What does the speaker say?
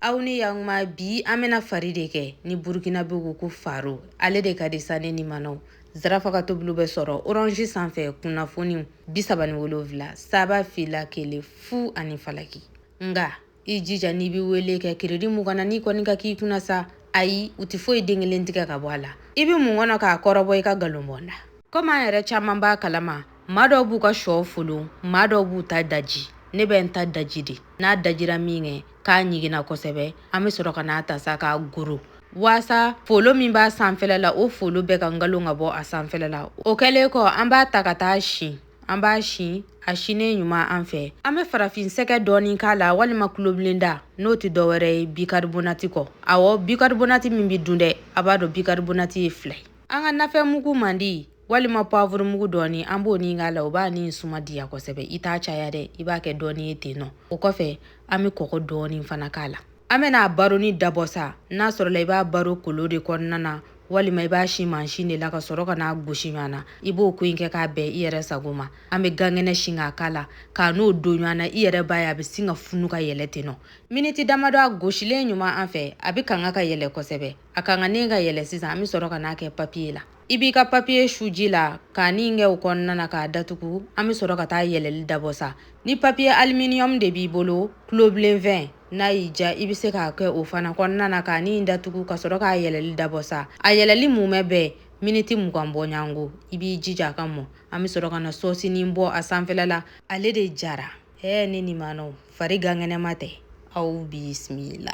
Aw ni yakuma. Bi an bɛna fari de kɛ ni Burukinabe ko ko faro. Ale de ka di sa. Ne ni manaw Zarafa ka tobiliw bɛ sɔrɔ Orange sanfɛ. Kunnafoniw 37 3 2 1 0 ani falaki. Nka i jija, n'i bɛ wele kɛ, crédit 20 na n'i kɔni ka k'i kunna sa. Ayi, u tɛ foyi den kelen tigɛ ka bɔ a la. I bɛ mun kɔnɔ k'a kɔrɔbɔ i ka nkalon bɔ n da? Komi an yɛrɛ caman b'a kalama, maa dɔw b'u ka sɔ folon, maa dɔw b'u ta daji. Ne bɛ n ta daji de. N'a dajira min kɛ k'a ɲiginna kosɛbɛ, an bɛ sɔrɔ ka n'a ta sa k'a goro, waasa folo min b'a sanfɛla la, o folo bɛɛ ka nkalon ka bɔ a sanfɛla la. O kɛlen kɔ, an b'a ta ka taa sin. An b'a sin, a sinnen ɲuman an fɛ, an bɛ farafin sɛgɛ dɔɔni k'a la walima kulobilenda. N'o tɛ dɔwɛrɛ ye bicarbonate kɔ. Awɔ, bicarbonate min bɛ dun dɛ. A b'a dɔn, bicarbonate ye fila ye. An ka nafɛn mugu man di walima poivre mugu dɔɔni, an b'o ni k'a la. O b'a ni suma diya kosɛbɛ. I t'a caya dɛ, i b'a kɛ dɔɔni ye ten nɔ. O kɔfɛ, an bɛ kɔgɔ dɔɔni fana k'a la. An bɛna a baroni dabɔ sa. N'a sɔrɔla i b'a baro kolo de kɔnɔna na, walima i b'a si mansin de la ka sɔrɔ ka n'a gosi ɲɔgɔn na, i b'o ko in kɛ k'a bɛn i yɛrɛ sago ma. An bɛ gankɛnɛ sin k'a k'a la k'a n'o don ɲɔgɔn na. I yɛrɛ b'a ye, a bɛ sin ka funu ka yɛlɛ ten nɔ. Miniti damadɔ, a gosilen ɲuman an fɛ, a bɛ kanga ka yɛlɛ kosɛbɛ. A kanganen ka yɛlɛ sisan, an bɛ sɔrɔ ka n'a kɛ papiye la. I b'i ka papiye su ji la k'a ni kɛ o kɔnɔna na k'a datugu. An bɛ sɔrɔ ka taa yɛlɛli dabɔ sa. Ni papiye aluminium de b'i bolo, kulobilenfɛn, n'a y'i diya, i bɛ se k'a kɛ o fana kɔnɔna na k'a ni datugu ka sɔrɔ k'a yɛlɛli dabɔ sa. A yɛlɛli mumɛ bɛɛ miniti 20 bɔɲɔgɔnko. I b'i jija a ka mɔ. An bɛ sɔrɔ ka na sɔsinin bɔ a sanfɛla la. Ale de jara. Ɛɛ, ne ni manaw, fari gankɛnɛma tɛ. Aw bisimila.